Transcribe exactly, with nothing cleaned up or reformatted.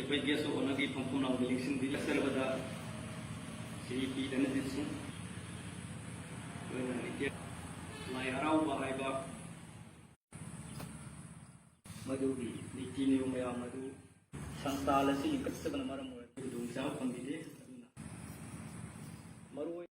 ꯑꯩꯈꯣꯏ guest of honourꯒꯤ ꯐꯝꯐꯝ ꯂꯥꯡꯕ ꯂꯤꯡꯁꯤꯟꯕꯤ ꯂꯥꯛꯆꯔꯕꯗ ꯁ꯭ꯔꯤ ꯄꯤ ꯔꯅꯖꯤꯠ ꯁꯤꯡ, ꯂꯣꯏꯅꯅ ꯂꯩꯇꯦ꯫ ꯂꯥꯏ ꯍꯔꯥꯎꯕ ꯍꯥꯏꯕ ꯃꯗꯨꯒꯤ ꯅꯤꯇꯤ ꯅꯤꯌꯣꯝ ꯃꯌꯥꯝ ꯑꯗꯨ ꯁꯪꯁꯊꯥꯟ ꯑꯁꯤ ꯂꯤꯡꯈꯠꯆꯕꯅ ꯃꯔꯝ ꯑꯣꯏꯔꯒ ꯈꯨꯗꯣꯡꯆꯥꯕ ꯐꯪꯈꯤꯗꯦ꯫ ꯑꯗꯨꯅ ꯃꯔꯨꯑꯣꯏ